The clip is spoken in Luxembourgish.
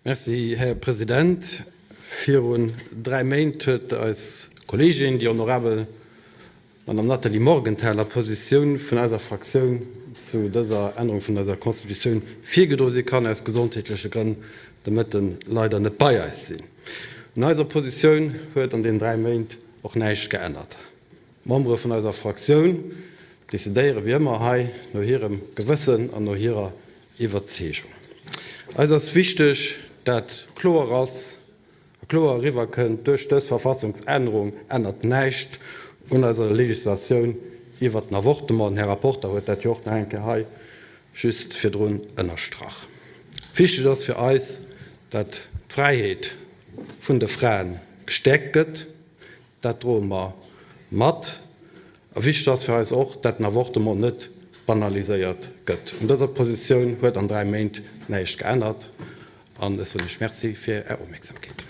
Merci, Här President. Virun 3 Méint huet eis Kolleegin, déi honorabel Madame Nathalie Morgenthaler, d'Positioun vun eiser Fraktioun zu dëser Ännerung vun eiser Constitutioun virgedroen. Si kann aus gesondheetleche Grënn de Mëtten leider net bei eis sinn. Un eiser Positioun huet an deenen 3 Méint och näischt geännert. D'Membere vun eiser Fraktioun decidéiere wéi ëmmer hei no hirem Gewëssen an no hirer Iwwerzeegung. Eis ass wichteg, dat kloer ass a kloer eriwwer kënnt, Duerch dës Verfassungsännerung ännert näischt un eiser Legislatioun iwwert den Avortement. Den Här Rapporter huet dat jo och nach eng Kéier hei just virdrun ënnerstrach. Wichteg ass fir eis, dat d'Fräiheet vun de Frae gestäerkt gëtt. Dat droe mer mat. A wichteg ass fir eis och, dat den Avortement net banaliséiert gëtt. Un dëser Positioun huet an 3 Méint näischt geännert. An ech soen Iech Merci fir Är Opmierksamkeet.